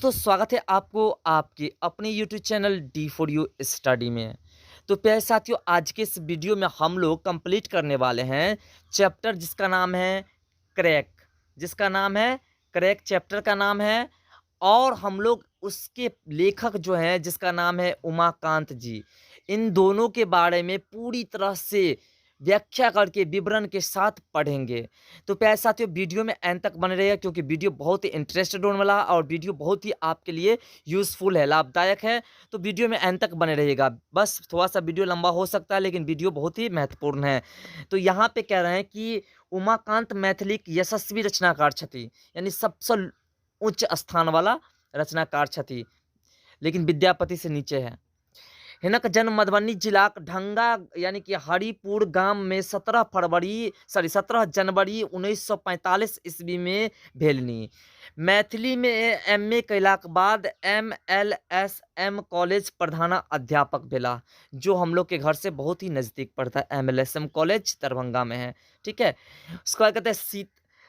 दोस्तों, स्वागत है आपको आपके अपने YouTube channel D for you study में। तो प्यारे साथियों, आज के इस वीडियो में हम लोग कंप्लीट करने वाले हैं चैप्टर जिसका नाम है क्रैक, जिसका नाम है क्रैक, चैप्टर का नाम है। और हम लोग उसके लेखक जो हैं जिसका नाम है उमाकांत जी, इन दोनों के बारे में पूरी तरह से व्याख्या करके विवरण के साथ पढ़ेंगे। तो प्यारे साथियों, वीडियो में एंड तक बने रहिएगा क्योंकि वीडियो बहुत ही इंटरेस्टेड होने वाला है और वीडियो बहुत ही आपके लिए यूजफुल है, लाभदायक है। तो वीडियो में एंड तक बने रहिएगा। बस थोड़ा सा वीडियो लंबा हो सकता है लेकिन वीडियो बहुत ही महत्वपूर्ण है। तो यहाँ पे कह रहे हैं कि उमाकांत मैथिलीक यशस्वी रचनाकार छथि, यानी सबसे उच्च स्थान वाला रचनाकार छथि, लेकिन विद्यापति से नीचे है। हिनक जन्म मधुबनी जिलाक ढंगा यानी कि हरिपुर गाम में 17 जनवरी 1945 ईस्वी में भेलनि। मैथिली में एम ए कयलाक बाद M L S M college प्रधानाध्यापक भेलाह, जो हम लोग के घर से बहुत ही नज़दीक पड़ता है। M L S M college Darbhanga में है, ठीक है। उसके बाद कहते हैं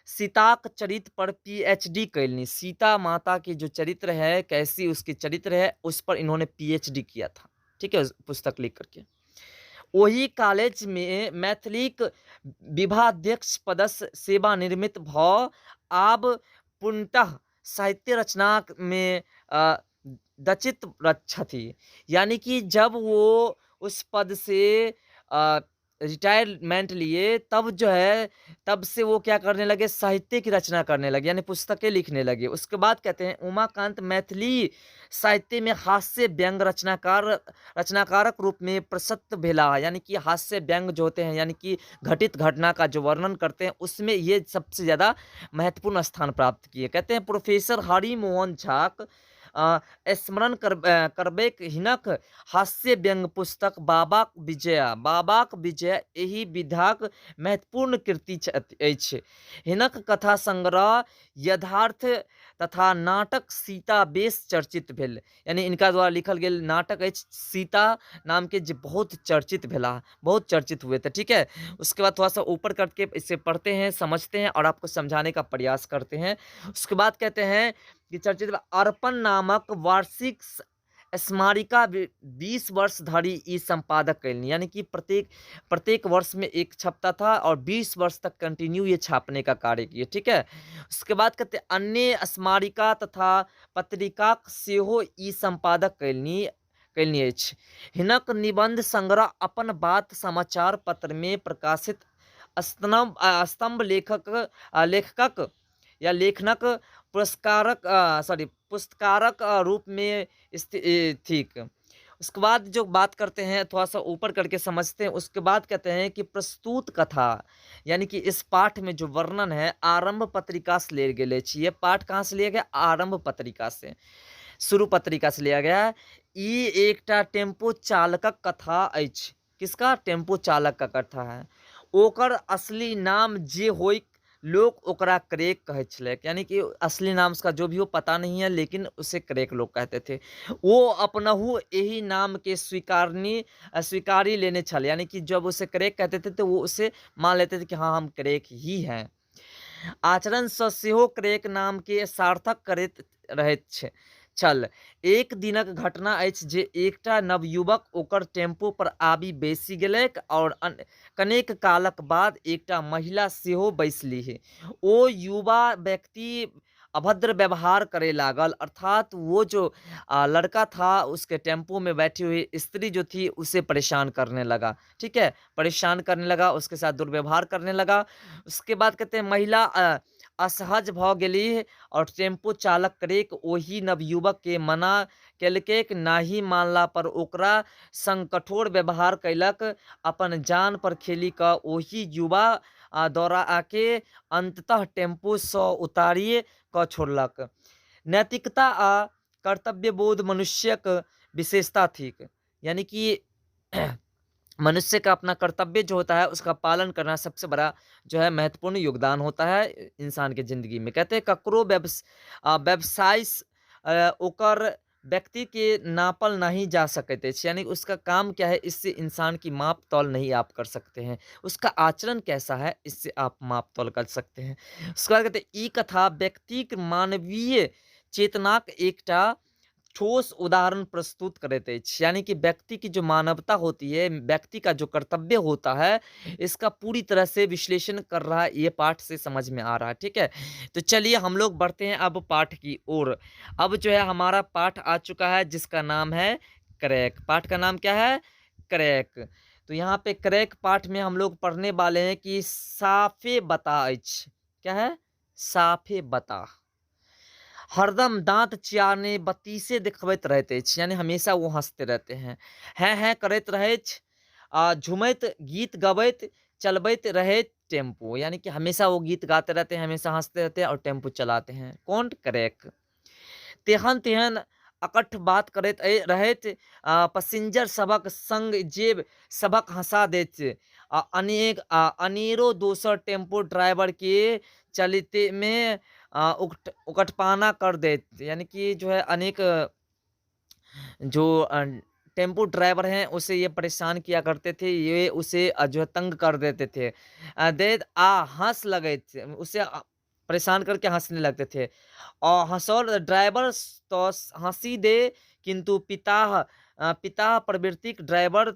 सीताक चरित्र पर पी एच डी कैलनी। सीता माता की जो चरित्र है, कैसी उसकी चरित्र है, उस पर इन्होंने पी एच डी किया था, ठीक है, पुस्तक लिख करके। वही कॉलेज में मैथिलीक विभाध्यक्ष पदस सेवानिवृत्त भ आब पूर्णतः साहित्य रचना में दचित छथि। यानी कि जब वो उस पद से रिटायरमेंट लिए, तब जो है, तब से वो क्या करने लगे, साहित्य की रचना करने लगे, यानी पुस्तकें लिखने लगे। उसके बाद कहते हैं उमाकांत मैथिली साहित्य में हास्य व्यंग रचनाकारक रूप में प्रसिद्ध भेला। यानी कि हास्य व्यंग जो होते हैं, यानी कि घटित घटना का जो वर्णन करते हैं, उसमें ये सबसे ज़्यादा महत्वपूर्ण स्थान प्राप्त किए। कहते हैं प्रोफेसर हरिमोहन झाक स्मरण करबैक हिनक हास्य व्यंग पुस्तक बाबाक विजया, बाबाक विजय एहि विधाक महत्वपूर्ण कृति अछि। हिनक कथा संग्रह यथार्थ तथा नाटक सीता बेस चर्चित भेल। यानी इनका द्वारा लिखल गेल नाटक अछि सीता नाम के, जे बहुत चर्चित भेला, बहुत चर्चित हुए थे, ठीक है। उसके बाद थोड़ा सा ऊपर करके इसे पढ़ते हैं, समझते हैं और आपको समझाने का प्रयास करते हैं। उसके बाद कहते हैं कि चर्चित अर्पण नामक वार्षिक स्मारिका 20 वर्ष धरि ई संपादक कैलनि। यानी कि प्रत्येक प्रत्येक वर्ष में एक छपता था और 20 वर्ष तक कंटिन्यू ये छापने का कार्य किए, ठीक है। उसके बाद कहते अन्य स्मारिका तथा पत्रिकाक सेहो ई संपादक कैलनि कैलनि अछि। हिनक निबंध संग्रह अपन बात समाचार पत्र में प्रकाशित स्तंभ स्तंभ लेखकक या लेखनक पुरस्कारक सॉरी पुस्तकारक रूप में ठीक। उसके बाद जो बात करते हैं, थोड़ा सा ऊपर करके समझते हैं। उसके बाद कहते हैं कि प्रस्तुत कथा, यानी कि इस पाठ में जो वर्णन है, आरंभ पत्रिका से ले गेल अछि। ये पाठ कहाँ से लिया गया? आरंभ पत्रिका से, शुरू पत्रिका से लिया गया है। ई एकटा टेम्पो चालकक कथा अछि। किसका? टेम्पो चालक का कथा है। ओकर असली नाम जे होइक, लोग ओकरा क्रेक कहै छलैक। यानी कि असली नाम उसका जो भी हो पता नहीं है, लेकिन उसे क्रेक लोग कहते थे। वो अपनहु एही नाम के स्वीकारी लेने छल। यानी कि जब उसे क्रेक कहते थे तो वो उसे मान लेते थे कि हाँ, हम क्रेक ही हैं। आचरण सँ सेहो क्रेक नाम के सार्थक करैत रहैत छल। एक दिनक घटना अछि जे एकटा नवयुवक ओकर टेम्पो पर आबि बैसि गेलैक और कनेक कालक बाद एकटा महिला सेहो बैसलीह। ओ युवा व्यक्ति अभद्र व्यवहार करे लागल। अर्थात वो जो लड़का था, उसके टेम्पो में बैठी हुई स्त्री जो थी, उसे परेशान करने लगा, ठीक है, परेशान करने लगा, उसके साथ दुर्व्यवहार करने लगा। उसके बाद कहते हैं महिला असहज भ गेलीह और टेम्पो चालक क्रेक ओहि नवयुवक के मना केलकैक। नाही मानला पर ओकरा संग कठोर व्यवहार कयलक। अपन जान पर खेलि क ओहि युवा दौड़ा के अंततः टेम्पो सँ उतारि क छोड़लक। नैतिकता आ कर्तव्यबोध मनुष्यक विशेषता थिक। यानी कि मनुष्य का अपना कर्तव्य जो होता है, उसका पालन करना सबसे बड़ा जो है महत्वपूर्ण योगदान होता है इंसान के ज़िंदगी में। कहते हैं ककरो व्यवसाय ओकर व्यक्ति के नापल नहीं जा सकैत अछि। यानी उसका काम क्या है, इससे इंसान की माप तौल नहीं आप कर सकते हैं। उसका आचरण कैसा है, इससे आप माप तौल कर सकते हैं। उसके बाद कहते हैं ई कथा व्यक्तिक मानवीय चेतनाक एकटा ठोस उदाहरण प्रस्तुत करैत अछि। यानी कि व्यक्ति की जो मानवता होती है, व्यक्ति का जो कर्तव्य होता है, इसका पूरी तरह से विश्लेषण कर रहा है, ये पाठ से समझ में आ रहा है। ठीक है, तो चलिए हम लोग बढ़ते हैं अब पाठ की ओर। अब जो है हमारा पाठ आ चुका है जिसका नाम है क्रैक। पाठ का नाम क्या है? क्रैक। तो यहाँ पे क्रैक पाठ में हम लोग पढ़ने वाले हैं कि साफे बता अछि। क्या है? साफे बता। हरदम दांत चियारने बत्तीसे देखबैत रहैत अछि, यानी हमेशा वो हंसते रहते हैं, हैं हैं करैत रहैत आ झुमैत गीत गबैत चलबैत रहैत टेम्पू, यानी कि हमेशा वो गीत गाते रहते हैं, हमेशा हंसते रहते हैं और टेम्पू चलाते हैं। कौन? क्रैक। तेहन तेहन अकठ बात करैत रहैत पसिंजर सबक संग जेब सबक हंसा दैत आ अनेक अनेरो दोसर टेम्पो ड्राइवर के चलिते में उकटपाना कर दैत, यानी कि जो है अनेक जो टेम्पो ड्राइवर हैं उसे ये परेशान किया करते थे, ये उसे जो है तंग कर देते थे, दैत आ हंस लगैत, उसे परेशान करके हंसने लगते थे। और हंसौल ड्राइवर तो हंसी दे किंतु पिता प्रवृत्तिक ड्राइवर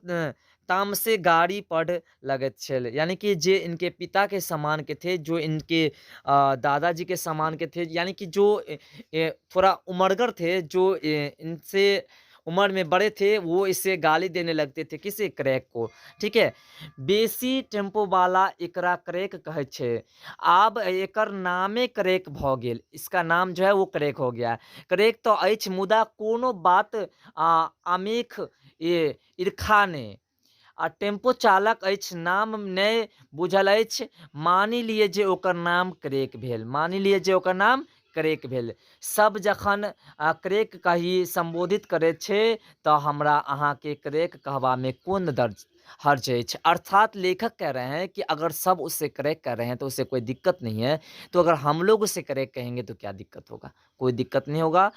तामसे गाड़ी पढ़ लगैत छल, यानी कि जे इनके पिता के समान के थे, जो इनके दादाजी के समान के थे, यानी कि जो थोड़ा उमरगर थे, जो इनसे उम्र में बड़े थे, वो इसे गाली देने लगते थे। किसे? क्रैक को। ठीक है, बेसी टेम्पो वाला एकरा क्रैक कहै छै, आब एकर नामे क्रैक भ गेल, इसका नाम जो है वो क्रैक हो गया। क्रैक तो अछि मुदा कोनो बात आमेख ईर्खा ने, आ टेम्पो चालक अछि नाम नहि बुझल अछि, मानि लिअ जे ओकर नाम क्रैक भेल, मानि लिअ जे ओकर नाम क्रैक भेल। सब जखन क्रैक कहि संबोधित करैत छै तऽ हमरा अहाँके क्रैक कहबामे कोन दर्ज हर्ज अछि। अर्थात लेखक कह रहे हैं कि अगर सब उसे क्रैक कर रहे हैं तो उसे कोई दिक्कत नहीं है, तो अगर हम लोग उसे क्रैक कहेंगे तो क्या दिक्कत होगा? कोई दिक्कत नहीं होगा।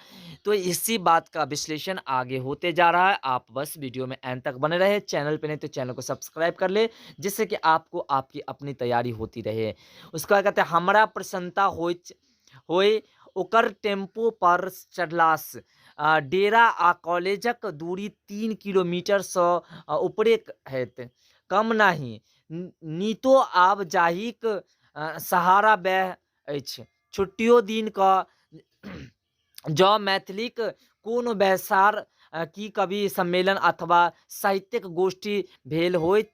तो इसी बात का विश्लेषण आगे होते जा रहा है। आप बस वीडियो में एंड तक बने रहे, चैनल पे नहीं तो चैनल को सब्सक्राइब कर ले, जिससे कि आपको आपकी अपनी तैयारी होती रहे। उसके बाद कहते हैं हमरा प्रसन्नता होय ओकर टेम्पो पर चढ़लास डेरा आ कॉलेजक दूरी 3 किलोमीटर सँ ऊपरे हैत, कम नहि। नीतो आब जाहिक सहारा वएह अछि। छुट्टियो दिन क जँ मैथिलीक कोनो बैसार की कवि सम्मेलन अथवा साहित्यिक गोष्ठी भेल होइत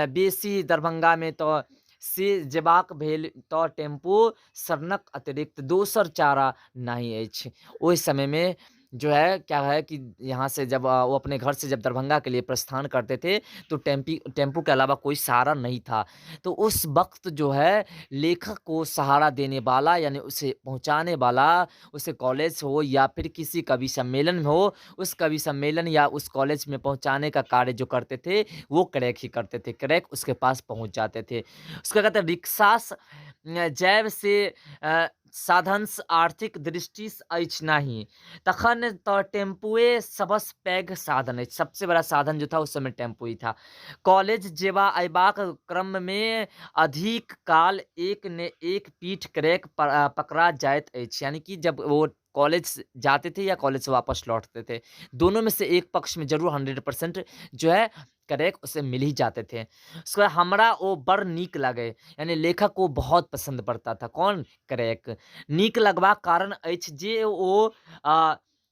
बेसी दरभंगा में तो से जेबाक भेल तो टेम्पो शरणक अतिरिक्त दोसर चारा नहीं अछि। ओहि समय में जो है क्या है कि यहाँ से जब वो अपने घर से जब दरभंगा के लिए प्रस्थान करते थे तो टेम्पू के अलावा कोई सहारा नहीं था। तो उस वक्त जो है लेखक को सहारा देने वाला, यानी उसे पहुँचाने वाला, उसे कॉलेज हो या फिर किसी कवि सम्मेलन में हो, उस कवि सम्मेलन या उस कॉलेज में पहुँचाने का कार्य जो करते थे वो क्रैक ही करते थे। क्रैक उसके पास पहुँच जाते थे। उसका कहते हैं रिक्शा जैव से साधन आर्थिक दृष्टि अछि नहीं, तखन तो टेम्पुए सबस पैघ साधन अछि। सबसे बड़ा साधन जो था उस समय टेम्पू ही था। कॉलेज जेबा अयबाक क्रम में अधिक काल एक ने एक पीठ क्रैक पकड़ा जाइत अछि। यानी कि जब वो कॉलेज जाते थे या कॉलेज से वापस लौटते थे, दोनों में से एक पक्ष में जरूर 100% जो है क्रैक उसे मिल ही जाते थे। उसके बाद हमरा ओ बड़ नीक लगे, यानी लेखक को बहुत पसंद पड़ता था। कौन? क्रैक। नीक लगबाक कारण अछि जे ओ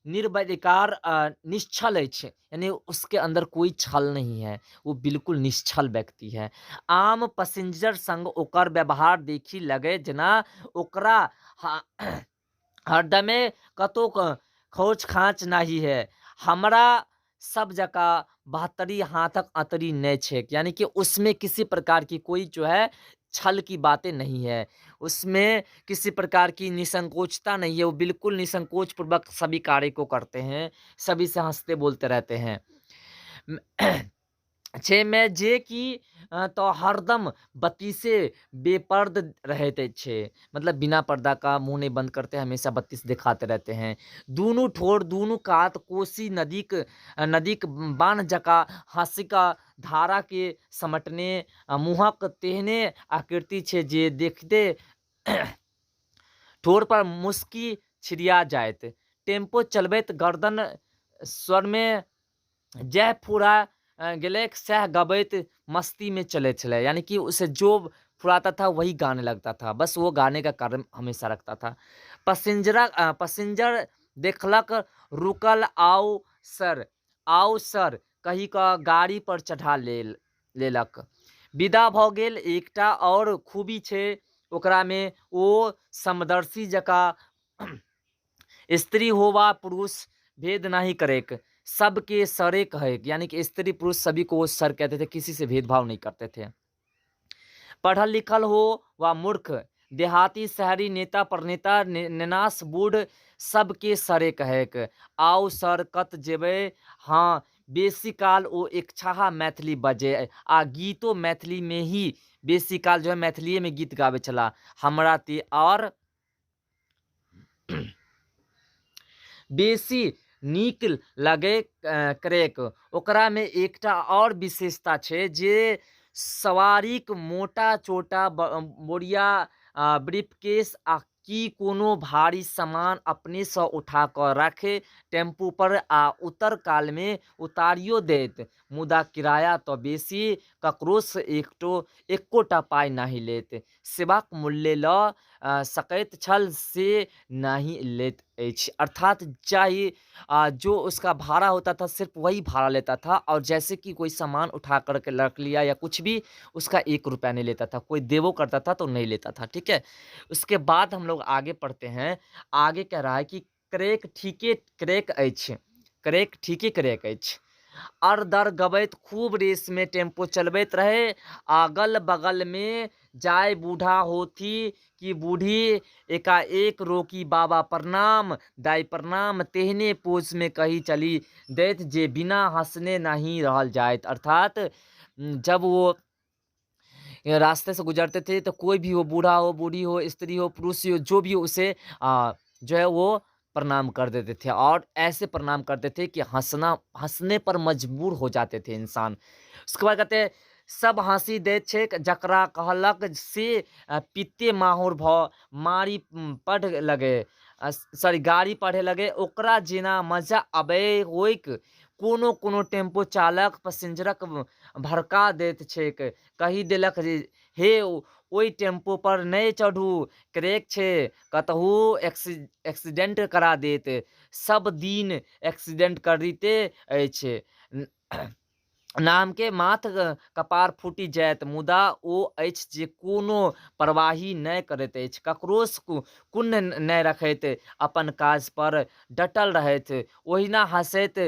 निर्विकार निश्चल अछि, यानी उसके अंदर कोई छल नहीं है, वो बिल्कुल निश्चल व्यक्ति है। आम पसिंजर संग ओकर व्यवहार देखी लगे जेना ओकरा हरदमे कतौ खोच खाँच नहीं है। हमरा सब जगह बहत्तरी हाथक अतरी नहीं छेक, यानी कि उसमें किसी प्रकार की कोई जो है छल की बातें नहीं है, उसमें किसी प्रकार की निसंकोचता नहीं है। वो बिल्कुल निसंकोच पूर्वक सभी कार्य को करते हैं, सभी से हंसते बोलते रहते हैं। छे में जे कि तो हरदम बत्तीसे बेपर्द रहते छे, मतलब बिना पर्दा का मुंह नहीं बंद करते, हमेशा बत्तीस दिखाते रहते हैं। दूनू ठोर दूनू कात कोसी नदीक बान्ह जका हंसिका धारा के समटने मुँहक तेहने आकृति छे जे देखते ठोर पर मुस्की छिड़िया जाइत। टेम्पो चलबैत गर्दन स्वरमे जएह फुरा गेलैक सएह गबैत मस्तीमे चलैत छलै। यानी कि उसे जो फुराता था वही गाने लगता था, बस वो गाने का कार्य हमेशा रखता था। पसिंजर देखलक, रुकल, आउ सर, आउ सर कहि कऽ गाड़ी पर चढ़ा लेलक। विदा भऽ गेल। एकटा आओर खूबी छै ओकरामे, ओ समदर्शी जकाँ स्त्री हो वा पुरुष भेद नहीं करैक, सबके सरे कहैक, यानी कि स्त्री पुरुष सभी को वो सर कहते थे, किसी से भेदभाव नहीं करते थे। पढ़ल लिखल हो वा मूर्ख, देहाती शहरी, नेता परनेता, नेनास बूढ़, सबके सरे कहैक। आउ सर कत जेबै? हाँ, बेसी काल ओ एकछाहा मैथिली बजै आ गीतो मैथिली में ही, बेसी काल जो है मैथिलीए में गीत गाबै छलाह। हमरा ते आओर बेसी नीक लगै करैक। ओकरामे एकटा आओर विशेषता छै जे सवारीक मोटा चोटा बोरिया, ब्रीफकेस आ कि कोनो भारी सामान अपनेसँ उठा कऽ राखै टेम्पू पर आ उतर कालमे उतारियो दैत, मुदा किराया तऽ बेसी ककरोसँ एकोटा पाइ नहि लैत। सेवाक मूल्य लऽ सकैत छल से नहीं लेत अछि। अर्थात चाहे जो उसका भाड़ा होता था सिर्फ वही भाड़ा लेता था, और जैसे कि कोई सामान उठा करके रख लिया या कुछ भी, उसका 1 रुपया नहीं लेता था। कोई देवो करता था तो नहीं लेता था, ठीक है। उसके बाद हम लोग आगे पढ़ते हैं। आगे कह रहा है कि क्रैक ठीके क्रैक अछि, क्रैक ठीके क्रैक अछि। अर दर गबैत खूब रेसमे टेम्पो चलबैत रहे। अगल बगलमे जाय बूढ़ा होथि कि बूढ़ी, एकाएक रोकी बाबा प्रणाम, दाइ प्रणाम, तेहने पोजमे कही चली दैत जे बिना हँसने नहीं रहल जाइत। अर्थात जब वो रास्ते से गुजरते थे तो कोई भी हो, बूढ़ा हो, बूढ़ी हो, स्त्री हो, पुरुष हो, जो भी हो, उसे जो है वो प्रणाम कर देते थे, और ऐसे प्रणाम करते थे कि हंसने पर मजबूर हो जाते थे इंसान। उसके बाद कहते हैं सब हंसी दैत छैक, जकरा कहलक से पित्ते माहुर भऽ मारि पढ़ लगे, सॉरी गाड़ी पढ़े लगे, ओकरा जेना मजा अबै होइक। कोनो कोनो टेम्पो चालक पैसेंजरक भड़का दैत छैक, कहि देलक जे हे ओहि टेम्पो पर नहि चढ़ू, क्रैक छै, कतहु एक्सीडेंट करा देत, सब दिन एक्सीडेंट करिते अछि, नामके माथ कपार फूटि जायत, मुदा ओ अछि जे कोनो परवाहि नहि करैत अछि, ककरोसँ कुन्न नहि रखैत, अपन काज पर डटल रहैत, ओहिना हँसैत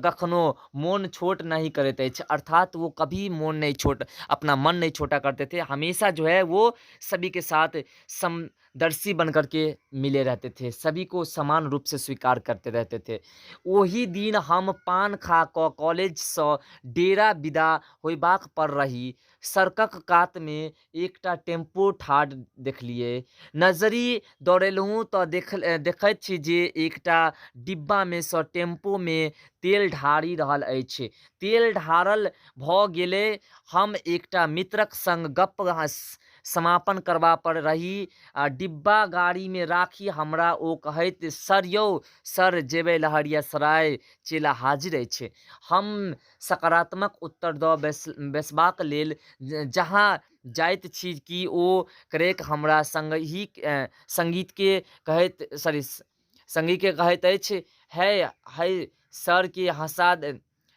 कखनो मोन छोट नहीं करैत अछि। अर्थात वो कभी मोन नहीं छोट, अपना मन नहीं छोटा करते थे, हमेशा जो है वो सभी के साथ समदर्शी बन करके मिले रहते थे, सभी को समान रूप से स्वीकार करते रहते थे। ओही दिन हम पान खा कऽ कॉलेजसँ डेरा विदा होयबाक पर रही। सड़कक कातमे एकटा टेम्पो ठाढ़ देखलियै। नजरि दौड़ेलहुँ तऽ देखैत छी जे एकटा डिब्बामे सँ टेम्पोमे तेल ढारि रहल अछि। तेल ढारल भऽ गेलै। हम एकटा मित्रक संग गप्प समापन करबा पर रही। आ डिब्बा गाड़ीमे राखि हमरा ओ कहैत, सर यौ सर, जेबै लहरियासराय, चेला हाजिर अछि। हम सकारात्मक उत्तर दऽ बैसबाक लेल जहाँ जाइत छी कि ओ क्रैक हमरा संगहि संगीतके कहैत सॉरी संगीके कहैत अछि, है है सरके हँसा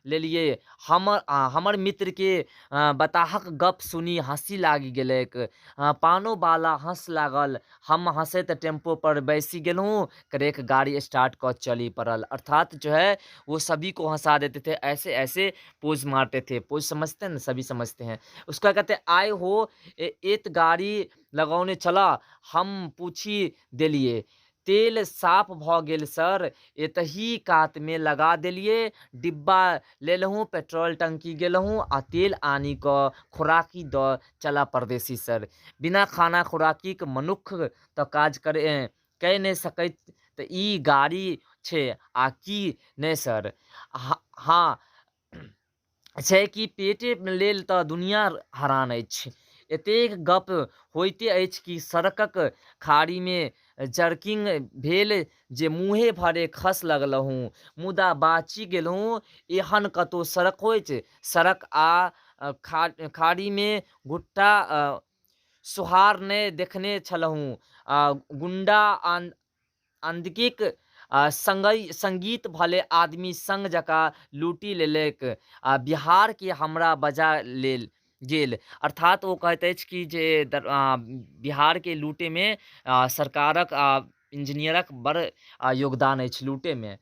लेलियै। हमर मित्रके बताहक गप सुनि हँसी लागि गेलैक। पानोवाला हँस लागल। हम हँसैत टेम्पो पर बैसि गेलहुँ। क्रैक गाड़ी स्टार्ट कऽ चलि पड़ल। अर्थात जो है वो सभी को हंसा देते थे, ऐसे ऐसे पोज मारते थे। पोज समझते हैं ना, सभी समझते हैं। उसका कहते हैं, आय हो एत गाड़ी लगौने छला? हम पूछि देलियै। तेल साफ भऽ गेल सर, एतहि कातमे लगा देलियै। डिब्बा लेलहुँ, पेट्रोल टंकी गेलहुँ आ तेल आनि कऽ खोराकी दऽ चला परदेसी सर। बिना खाना खोराकीक मनुक्ख तऽ काज कए नहि सकैत, तऽ ई गाड़ी छै आ की नहि सर? हँ छै कि पेटे लेल तऽ दुनिया हरान अछि। एतेक गप होइते अछि कि सड़कक खाड़ीमे जर्किंग भेल जे मुँहे भरे खस लगलहुँ, मुदा बाँचि गेलहुँ। एहन कतौ सड़क होइत? सड़क आ खाड़ीमे गुट्टा सोहार नहि देखने छलहुँ। गुण्डा आंदकीक संगहि संगीत भले आदमी संग जकाँ लूटि लेलक आ बिहारके हमरा बजा लेल गेल। अर्थात ओ कहैत अछि कि जे बिहारके लूटैमे सरकारक आ इंजीनियरक बड़ योगदान अछि लूटैमे।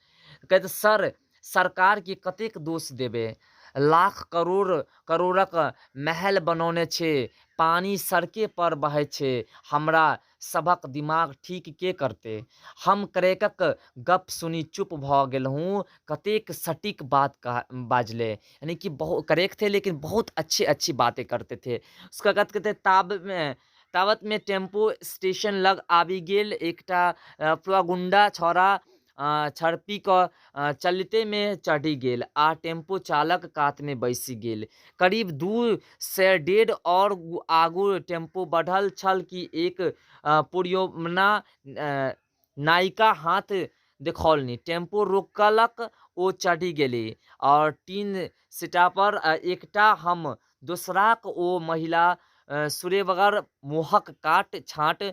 कहैत सर, सरकारके कतेक दोष देबै? लाख करोड़ करोड़क महल बनौने छै, पानि सड़के पर बहै छै, हमरा सभक दिमाग ठीक के करतै? हम क्रैकक गप सुनि चुप भऽ गेलहुँ। कतेक सटीक बात कह बाजलै, यानी कि बहुत करेक्ट थे, लेकिन बहुत अच्छी अच्छी बातें करते थे। उसका कहते ताब में तावतमे टेम्पो स्टेशन लग आबि गेल। एकटा गुंडा छौड़ा छड़पि कऽ चलितेमे चढ़ि गेल आ टेम्पो चालक कातमे बैसि गेल। करीब 2 सय डेग आओर आगू टेम्पो बढ़ल छल कि एक पुर्योमना नायिका हाथ देखौलनि। टेम्पो रोकलक, ओ चढ़ि गेली आओर तीन सीटापर एकटा हम, दोसराक ओ महिला। सुरेबगर मुँहक काट छाँट,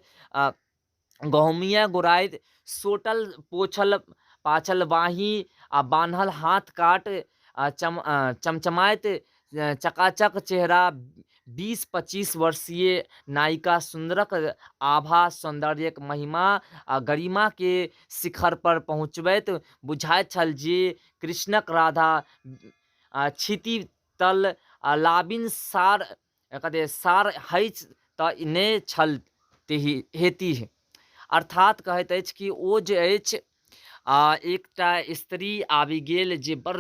गहुमिया गोराइत, सोटल पोछल पाछल बाँहि आ बान्हल हाथ काट, चमचमाइत चकाचक चेहरा, 20-25 वर्षीय नायिका सुन्दरक आभा सौन्दर्यक महिमा आ गरिमा के शिखर पर पहुँचबैत बुझाइत छल जे कृष्णक राधा क्षिति तल लाबिन सार कथी सार हैच तऽ नहि छल हेतीह। अर्थात कहैत अछि कि ओ जे अछि एकटा स्त्री आबि गेल जे बड़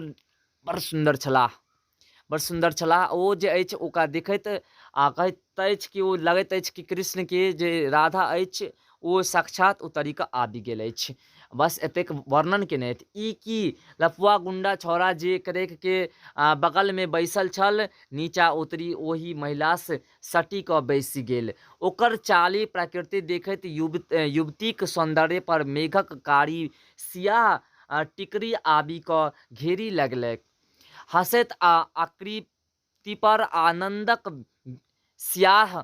बड़ सुन्दर छलाह, बड़ सुन्दर छलाह। ओ जे अछि ओकरा देखैत आ कहैत अछि कि ओ लगैत अछि कि कृष्णके जे राधा अछि ओ साक्षात उतरि कऽ आबि गेल अछि। बस एतेक वर्णन केने अछि। ई की लफुआ गुंडा छौड़ा जे क्रैकके बगलमे बैसल छल, नीचा उतरि ओहि महिलासँ सटि कऽ बैसि गेल। ओकर चालि प्रकृति देखैत युवतीक सौन्दर्य पर मेघक कारी सियाह टिकरी आबि कऽ घेरि लगलैक। हँसैत आ आकृतिपर आनन्दक स्याह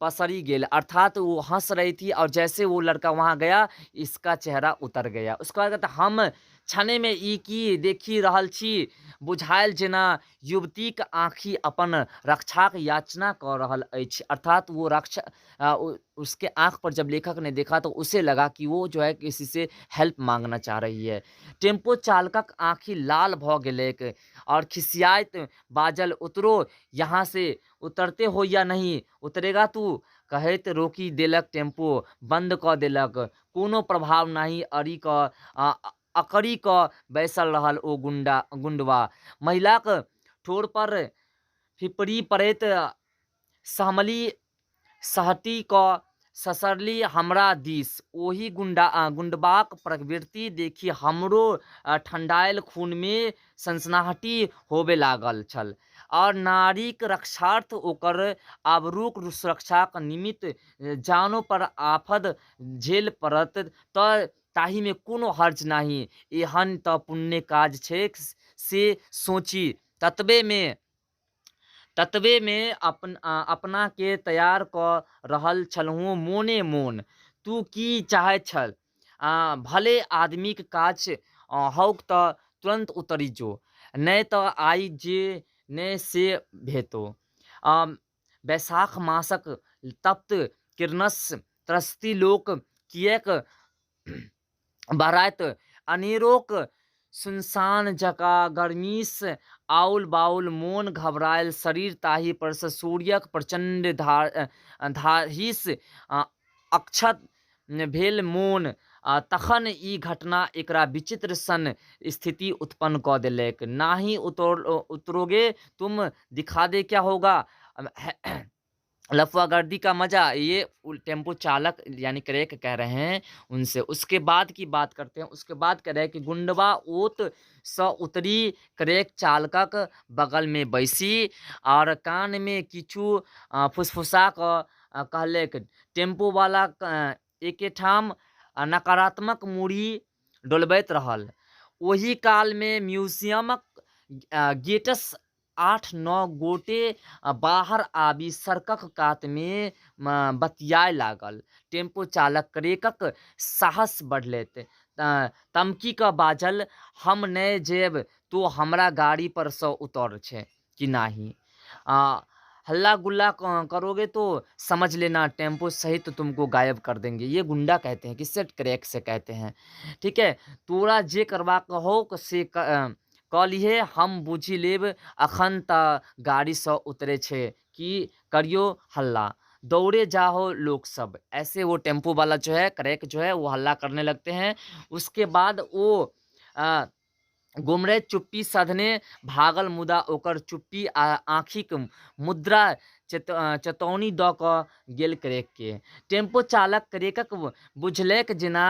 पसरी गेल। अर्थात वो हंस रही थी और जैसे वो लड़का वहाँ गया, इसका चेहरा उतर गया। उसके बाद कहते हम क्षणेमे ई की देखि रहल छी? बुझायल जेना युवतीक आँखि अपन रक्षाक याचना कऽ रहल अछि। अर्थात वो रक्षा, उसके आँख पर जब लेखक ने देखा तो उसे लगा कि वो जो है किसी से हेल्प मांगना चाह रही है। टेम्पो चालकक आँखि लाल भऽ गेलैक और खिसियाइत बाजल, उतरो यहाँ से, उतरते हो या नहीं उतरेगा तू? कहैत रोकि देलक, टेम्पो बन्द कऽ देलक। कोनो प्रभाव नहि, अड़ि कऽ अकड़ि कऽ बैसल रहल ओ गुंडा गुंडवा। महिलाक ठोर पर फिपरी पड़ैत सहमली सहटि कऽ ससरली हमरा दिस। ओहि गुंडा गुंडबाक प्रवृत्ति देखि हमरो ठंडायल खूनमे सनसनाहटि होबय लागल छल आओर नारीक रक्षार्थ ओकर आबरूक सुरक्षाक निमित्त जानो पर आफद झेल पड़त तऽ ताहिमे कोनो हर्ज नहि, एहन तऽ पुण्य काज छैक से सोचि ततबेमे अपनाकेँ तैयार कऽ रहल छलहुँ मोने मोन। तूँ की चाहैत छल? भले आदमीक काज हौक तऽ तुरन्त उतरि जो, नै तऽ आइ जे ने से हेतौ। बैसाख मासक तप्त किरणसँ त्रस्ती लोक किएक बहराइत? अनेरोक सुनसान जकाँ गर्मीसँ आउल-बाउल मोन, घबरायल शरीर, ताहि परसँ सूर्यक प्रचण्ड धाहीसँ अक्षत भेल मोन। तखन ई घटना एकरा विचित्र सन स्थिति उत्पन्न कऽ देलक। नाही उतरोगे तुम, दिखा दे क्या होगा लफवागर्दी का मजा, ये टेम्पो चालक यानी क्रेक कह रहे हैं उनसे। उसके बाद की बात करते हैं। उसके बाद कह रहे हैं कि गुंडवा ओत सँ उतरी क्रेक चालकक बगलमे बैसी और कानमे किछु फुसफुसा कऽ कहलक, टेम्पोवाला एकेठाम नकारात्मक मूड़ी डोलबैत रहल। ओही कालमे म्यूजियमक गेटसँ 8-9 गोटे बाहर आबि सड़कक कातमे बतियाय लागल। टेम्पो चालक क्रेकक साहस बढ़लैक। तमकि क बाजल, हम नै जेब, तों हमरा गाड़ी पर सँ उतरै छें कि नहि? हल्ला-गुल्ला करोगे तो समझ लेना टेम्पो सहित तुमको गायब कर देंगे। ये गुंडा कहते हैं, किससे? क्रेक से कहते हैं। ठीक है, तोरा जे करबाक हौक से क लिहे, हम बूझि लेब। अखन त गाड़ीसँ उतरै छें कि करियौ हल्ला। दौड़े जाहो लोग सब। ऐसे वो टेम्पो वाला जो है, क्रेक जो है, वो हल्ला करने लगते हैं। उसके बाद वो गुमरैत चुप्पी सधने भागल मुदा ओकर चुप्पी आ आँखिक मुद्रा चेतौनी द क गेल क्रेक केँ। टेम्पो चालक क्रेकक बुझलकै जेना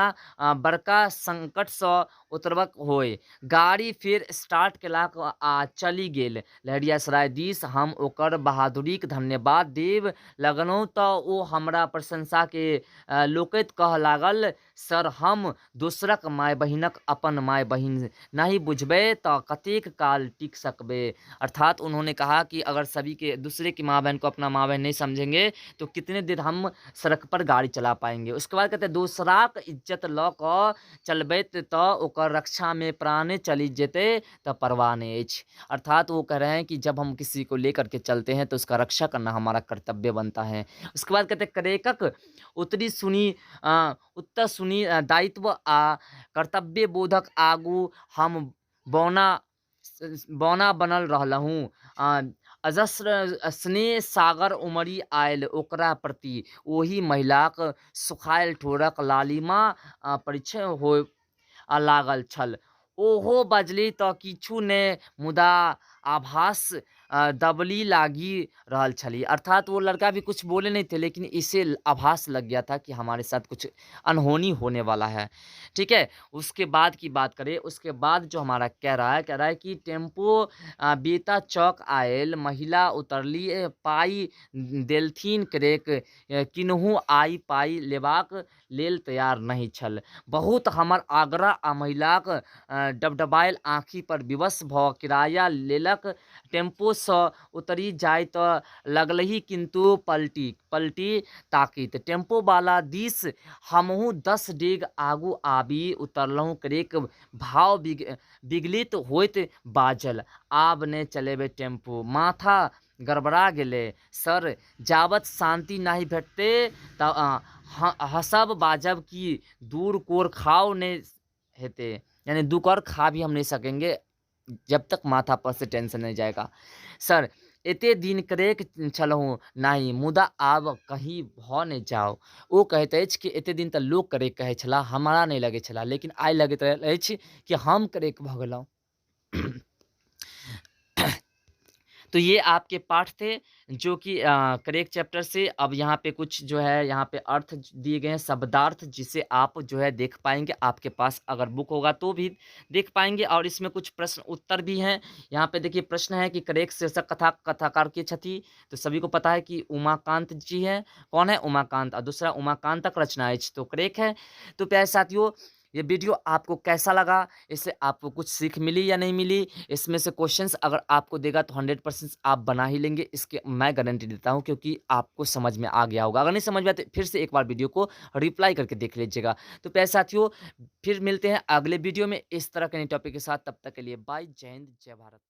बड़का संकटसँ उतरबाक होइ। गाड़ी फेर स्टार्ट केलक आ चलि गेल लहेरियासराय दिस। हम ओकर बहादुरीक धन्यवाद देब लगलहुँ त ओ हमरा प्रशंसाकेँ लोकैत कह लागल, सर, हम दोसरक माय-बहिनक अपन माय-बहिन नहि बुझबै त कतेक काल टिक सकबै? अर्थात उन्होंने कहा कि अगर सभी के दूसरे की माँ बहन को अपना माँ बहन नहीं समझेंगे तो कितने देर हम सड़क पर गाड़ी चला पाएंगे। उसके बाद कहते हैं, दोसराक इज्जत लऽ कऽ चलबैत तऽ ओकर रक्षामे प्राणे चलि जेतै तऽ परवाह नहि अछि। अर्थात वो कह रहे हैं कि जब हम किसी को लेकर के चलते हैं तो उसका रक्षा करना हमारा कर्तव्य बनता है। उसके बाद कहते हैं, क्रेकक उत्तरी सुनी उत्तर सुनी दायित्व आ कर्तव्य बोधक आगू हम बौना बौना बनल रहलहुँ। अजस्र स्नेह सागर उमड़ि आयल ओकरा प्रति। ओहि महिलाक सुखायल ठोरक लालिमा परिचय होअ लागल छल। ओहो बजलीह तँ किछु ने मुदा आभास दबलि लागि रहल छलीह। अर्थात वो लड़का भी कुछ बोले नहीं थे, लेकिन इसे आभास लग गया था कि हमारे साथ कुछ अनहोनी होने वाला है। ठीक है, उसके बाद की बात करें, उसके बाद जो हमारा कह रहा है, कह रहा है कि टेम्पो बेता चौक आयल, महिला उतरली, पाइ देलथिन। क्रेक किन्नहु आइ पाइ लेबाक लेल तैयार नहि छल। बहुत हमर आग्रह आ महिलाक डबडबायल आँखि पर विवश भ किराया लेलक। टेम्पोसँ उतरि जाय त लगलहि, किन्तु पलटि-पलटि ताकित टेम्पोबाला दिस। हमहूँ 10 डेग आगू आबि उतरलहुँ। क्रेक भाव विगलित होइत बाजल, आब नै चलेबै टेम्पू। माथा गड़बड़ा गेलै सर। जाबत शान्ति नहि भेटतै त हँसब बाजब की दूर कोर खाओ नहि हेतै। यानी दू कौर खा भी हम नहीं सकेंगे जब तक माथा पर से टेंशन नहीं जाएगा। सर, एते दिन क्रेक छलहुँ नहि, मुदा आब कहीं भऽ नहि जाओ। ओ कहैत अछि कि एते दिन तऽ लोक क्रेक कहै छलाह, हमरा नहि लगै छलाह, लेकिन आइ लगैत अछि कि हम क्रेक भऽ गेलहुँ। तो ये आपके पाठ थे जो कि क्रेक चैप्टर से। अब यहाँ पे कुछ जो है यहाँ पे अर्थ दिए गए हैं, शब्दार्थ, जिसे आप जो है देख पाएंगे। आपके पास अगर बुक होगा तो भी देख पाएंगे। और इसमें कुछ प्रश्न उत्तर भी हैं। यहाँ पे देखिए प्रश्न है कि क्रेक शीर्षक कथा कथाकार के छथि, तो सभी को पता है कि उमाकांत जी हैं। कौन है? उमाकांत। और दूसरा उमाकांतक रचना है तो क्रेक है। तो प्यारे साथियों, ये वीडियो आपको कैसा लगा, इससे आपको कुछ सीख मिली या नहीं मिली, इसमें से क्वेश्चंस अगर आपको देगा तो 100% आप बना ही लेंगे, इसके मैं गारंटी देता हूँ, क्योंकि आपको समझ में आ गया होगा। अगर नहीं समझ में आते फिर से एक बार वीडियो को रिप्लाई करके देख लीजिएगा। तो प्यारे साथियों, फिर मिलते हैं अगले वीडियो में इस तरह के नए टॉपिक के साथ। तब तक के लिए बाय, जय हिंद, जय भारत।